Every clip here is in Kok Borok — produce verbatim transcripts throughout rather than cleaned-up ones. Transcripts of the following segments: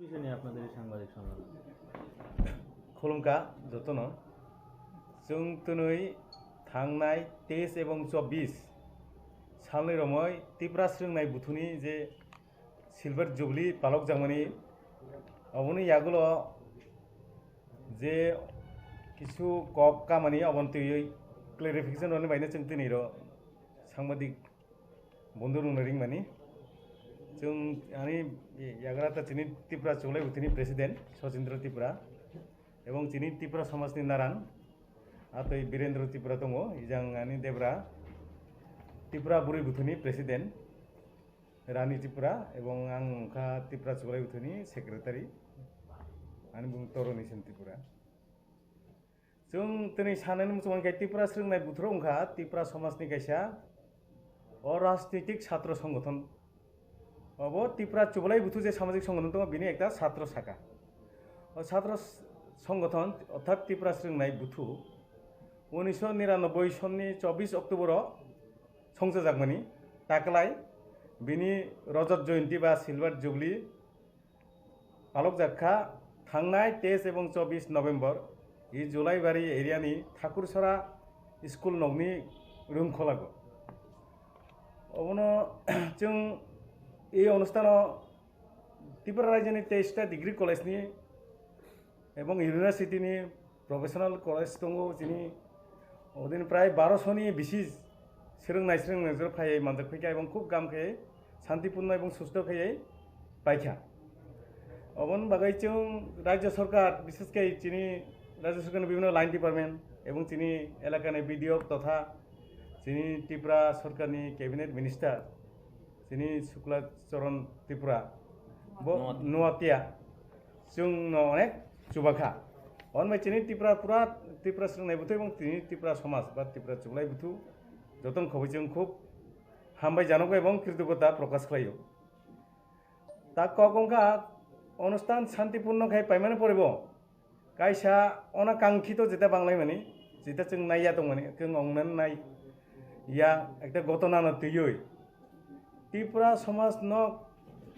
Sini আপনাদের এই সাংবাদিক সম্মেলন। Khulumkha jotono. Chwng twnwi thangnai teis ebong chobbish salni romwi Tipra Swrwngnai Buthuni je Silver Jubilee palokjakmani, oboni yagulo je kisu kok kamani oboni twiwi clarification rwni baino chwng tini ro sangbadik bondhu rwngno ringmani. Chwng ani yagra ta chini Tripura Chuglai Buthuni President Sachindra Tripura ebong chini Tripura Somajni Naran atwi Birendra Tripura tongo, ijang ani Debra Tripura Buri Buthuni President Rani Tripura ebong ang wngkha Tripura Chuglai Buthuni Secretary, ani bung Toroni Sen Tripura. Chwng tini sanani muchung khe Tripura Swrwngnai Buthuro wngkha Tripura Somajni kaisa orajnitik satro songothon. Obo Tripura Chuglai Buthu je samajik songothon tongo, bini ekta satro saka. O satro s-, songothon orthat Tripura Swrwngnai Buthu unisho niranoboi sonni chobbish October o songchajakmani taklai bini Rajat Jayanti ba Silver Jubilee palokjak kha thangnai teis ebong chobbish November, i Julaibari area ni Thakursora school nokni room kholago. Obono chwng i onustano Tripura Rajyani teista degree college ni ebong university ni professional college tongo chini, odin prai barosho ni bisi swrwngnai swrwngnai jora phaiwi manjak phaikha ebong khub gam khe santipurno ebong susto khe paikha. Oboni bagwi chwng Rajya Sarkar, bishes khe chini Rajya Sarkarni bibhinno line department ebong chini elakani B D O totha chini Tripura Sarkarni cabinet minister chini Shukla Charan Tripura bo Noatia. Noatia chwngno onek chubakha. Onbai chini Tripura pura Tripura Swrwngnai Buthu ebong chini Tripura Somaj ba Tripura Chuglai Buthu jotono khobwi chwng khub hambai janogo ebong kritogota prokash khlaio. Ta kok wngkha onusthan santipurno khai paimani poribo kaisa onakankhi to jeta banglaimani, jeta chwng naiya tongmani, chwng ongnan nai ya ekta gotona no twiwi Tripura somaj no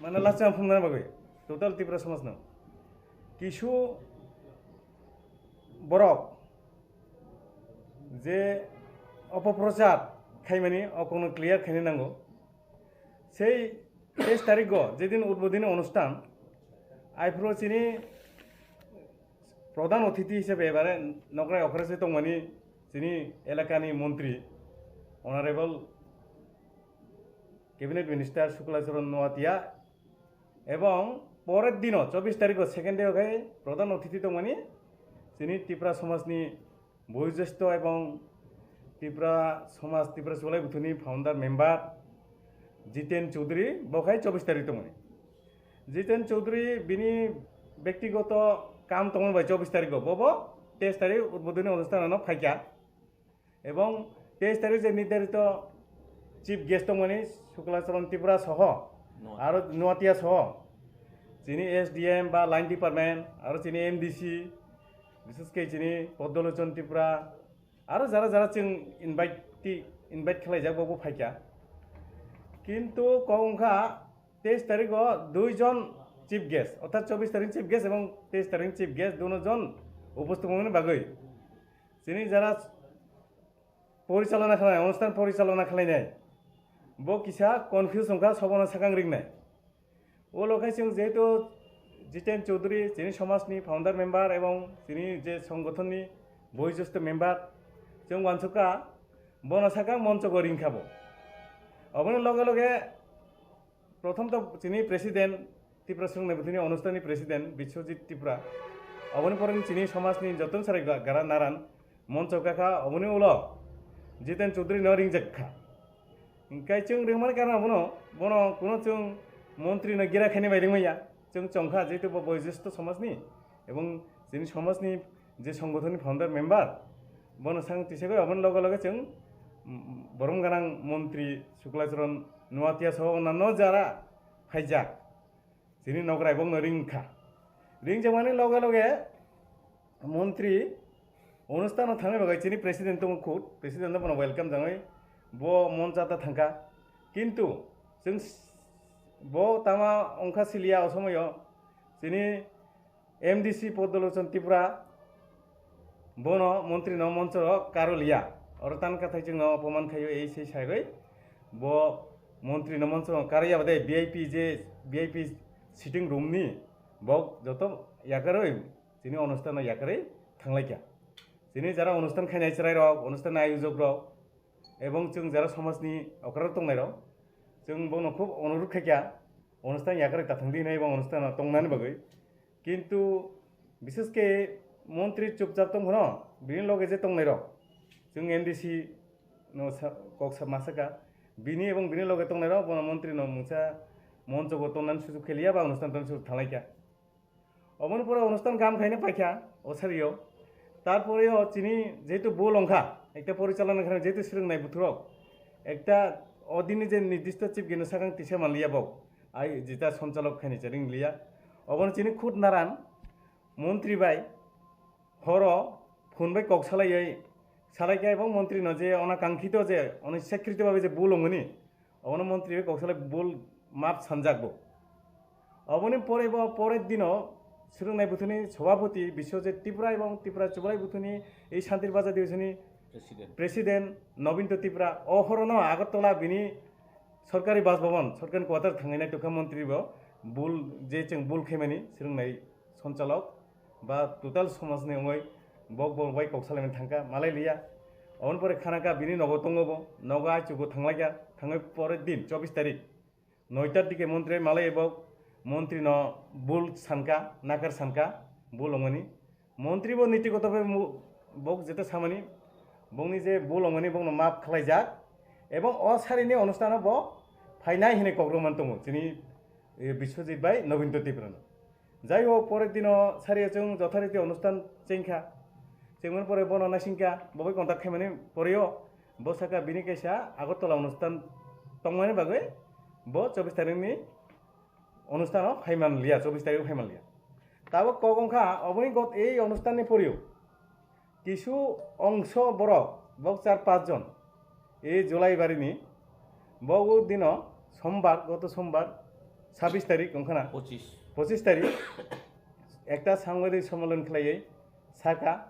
mane lachang phungnani bagwi, total Tripura somaj no kisu borok je opoprochar khaimani okongno clear khaina nango. Sei teis tarikgo jedin udbodhoni onusthan, aiphuru chini prodhan othithi hisabe ebare nokrai okhrese tongmani chini elakani montri Honorable Cabinet Minister Shukla Charan Noatia ebong porer dino chobbish tarikgo second day o khai prodhan othithi tongmani chini Tripura somajni boyojestho ebong Tripura Somaj, Tripura Chuglai Buthuni founder member Jiten Chaudhary, bo khai chobbish tarik tongmani. Jiten Chaudhary bini bektigoto kam tongmani bai chobbish tarikgo, bobo teis tarik udbodhoni onusthanano phaikha. Ebong teis tarik je nirdarito chief guest tongmani Shukla Charan Tripura soho, Noatia. Aro Noatia soho, chini S D M ba line department, aro chini M D C, bishes khe chini Poddolochon Tripura, aro jara jara chwng invite, invite khlaijak, bobo phaikha. Kintu kok wngkha teis tarikgo dui jon chief guest, orthat chobbish tarik chief guest ebong teis tarik chief guest, duno jon uposthitomani bagwi chini jara porichalona khlainai, onusthan porichalona khlainai, bo kisa confuse wngkha, sobono sakang ringnai. O lokai chwng jehetu Jiten Chaudhary chini somajni founder member ebong chini je songothonni boyojestho member, chwng uansukha bono sakang monchogo ringkha bo. Oboni loge loge prothom to chini president, Tripura Swrwngnai Buthuni onusthanni president Biswajit Tripura, oboni pore chini somajni joton sarai ga-, gara naran moncho kakha, oboni ulo Jiten Chaudhary no ringjak kha. Hinkhe chwng ringmani karon abono, bono kuno chwng montri no gira khaini bai ringmaya. Chwng chongkha jehetu bo boyojestho somajni ebong chini somajni je songothonni founder member, bono sang tisagwi aboni loge loge chwng, mm, borom gwnang montri Shukla Charan Noatia soho onnanno jara phaijak. Chini nokrai bokno ringkha. Ringjakmani loge loge montri onusthano thangwi bagwi chini president tongo khud, president no bono welcome jangwi bo moncha ta thangkha. Kintu chwng s-, bo tama wngkha siliya o somoyo Chini M D C Padalochon Tripura bono montri no moncho o karo liya. Oro tan kathai chwngno opoman khaio ei sei sagwi bo montri no moncho o karya bade V I P je V I P sitting room ni bok joto yakarwi chini onusthan no yakarwi thanglaikha. Chini jara onusthan khainai chwrai rok, onusthan ayojok rok, ebong chwng jara somajni okra tongnai rok, chwng bono khub onurud khaikha, onusthan yakarwi ta thangdi hinwi ebong onusthan tongnani bagwi. Kintu bishesh khe montri chupchap tong phano bini loge je tongnai rok, chwng M D C no sa-, kok sa-, ma saka, bini ebong bini loge tongnai rok bono montri no mungsa moncho go tongnani sujuk khe liya ba onusthan tongnani sujuk thanglaikha. Oboni pore onusthan gam khaina paikha o sario. Tarpore o chini jehetu bol ongkha, ekta porichalona khaina jehetu swrwngnai buthurok, ekta odini je nirdisto chief geno sakang tisa manliya bok. Ai jeta sonchalok khaini charing liya. Obono chini khud naran montri bai horo phone bai kok salaiwi salaikha ebong montri no je ona kangkhito je ona ichchakrito babe je bol ongoni, obono montri bai kok salai bol map sanjak bo. Oboni pore bo pore dino swrwngnai buthuni sobhapoti Biswajit Tripura ebong Tripura Chublai buthuni ei Shantir Baja Divishoni president Nobinto Tripura o horono Agartala bini sorkari Bas Bhavan, sorkari quarter thangwi nai tokha montri bo bul je chwng bul khaimani swrwngnai sonchalok ba total somajni wngwi bok bok bai kok salaimani thangkha malai liya. Oboni pore khanaka bini nogo tongo bo, nogo aichugo thanglaikha, thangwi pore din chobbish tarik noitar dike montri malai bok montri no bul sanka, nakar sanka, bul ongmani. Montri bo niti goto bai mu-, bok jeta samani, bokni je bul ongmani bokno map khlaijak, ebong o sarini onustano bo phainai hinwi kokrok man tongo chini, eh, Biswajit bai Nobinto Tripura no. Jai hok, pore dino sario chwng jothariti onusthan chengkha. Chengmani pore bono naisingkha, bo bai contact khaimani poreo, bo saka bini kaisa Agartala onusthan tongmani bagwi bo chobbish tarikni onusthan o phaiman liya, chobbish tarik o phaiman liya. Tabok kok wngkha, oboni got ei onusthan ni poreo kisu ongso borok, bok char panch jon, ei July barini, bogo dino sombar, goto sombar, chhabbish tarik wngkhana, pochis. Pochis tarik, ekta sangbadik sommolon khlaiwi saka,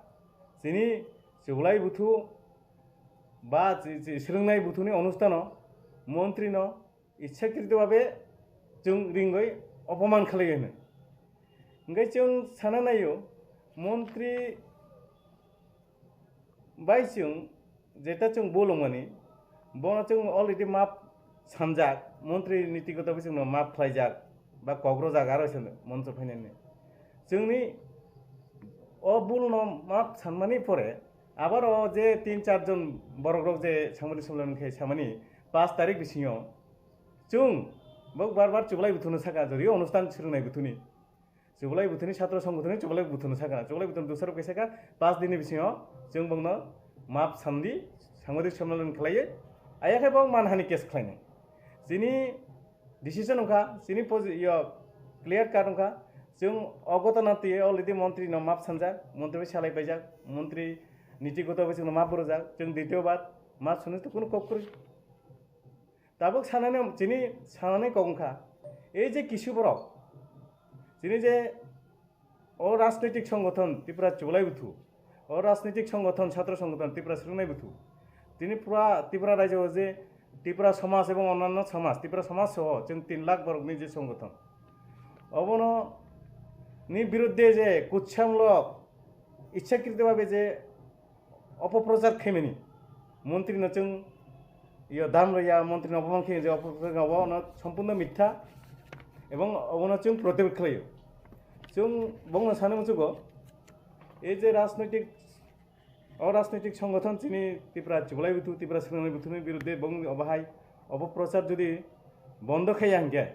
chini Chublai buthu ba chi-, chi-, swrwngnai buthuni onusthano montrino ichchakrito babe chwng ringwi opoman khlaiwi hwnwi. Hwnkhe chwng sana naio, montri bai chwng jeta chwng bolongmani, bono chwng already map sanjak, montri nitigoto bai chwngno map khlaijak, ba kokrojak aro se moncho phainani. Chwngni o bulno map sanmani pore, abar o je tin char jon borok rok je samani samlani khe samani, panch tarik bisingo chwng bok bar bar Chublai buthuno saka, jodi onusthan swrwngnai buthuni. Chublai buthuni, chhatro songgothoni Chublai buthuni saka. Chublai buthuni dusarok kaisa ka, panch dinni bisingo chwng bokno map sandi, samadi somlon khlaiwi, ayakhe bok manhani case khlainai. Chini decision wngkha, chini posi-, yo, clear cut wngkha, chwng o gotona twi already montri no map sanjak, montri bai salai paijak, montri nitigoto bai chwngno map rwjak, chwng ditio bar map swnwi to kunu kok kwrwi. Tabuk sanani, chini sanani kok wngkha, ei je kisu borok, chini je o rajnoitik songgothon Tripura Chublai Buthu, o rajnoitik songgothon, chhatro songgothon Tripura Swrwngnai Buthu, tini pura Tripura rajyo o je Tripura somaj ebong onnanno somaj, Tripura somaj soho chwng tin lakh borokni je songgothon, obono ni biruddhe je kuchhamlok ichchakrito babe je opoprochar khaimani, montri no chwng iyo dam rwya, montri no opoman khaimani je opoprochar no, obo no sompurno mitha, ebong obono chwng protibad khlaio. Chwng bongno sanwi muchugo, ei je rajnoitik, o rajnoitik songgothon chini Tripura Chublai Buthu, Tripura Swrwngnai Buthuni biruddhe bong obo hai opoprochar jodi bondo khaiya hwnkhe,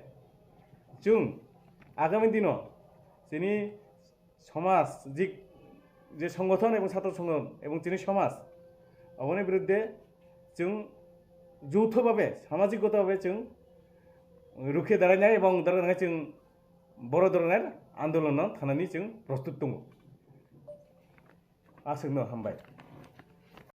chwng agami dino chini somajik je songgothon ebong chhatro songgothon ebong chini somaj, oboni biruddhe chwng joutho babe, samajikgoto babe chwng rukhe darainai ebong darainai chwng boro doroner andolonno thanani chwng prostut tongo. Aswkno hambai.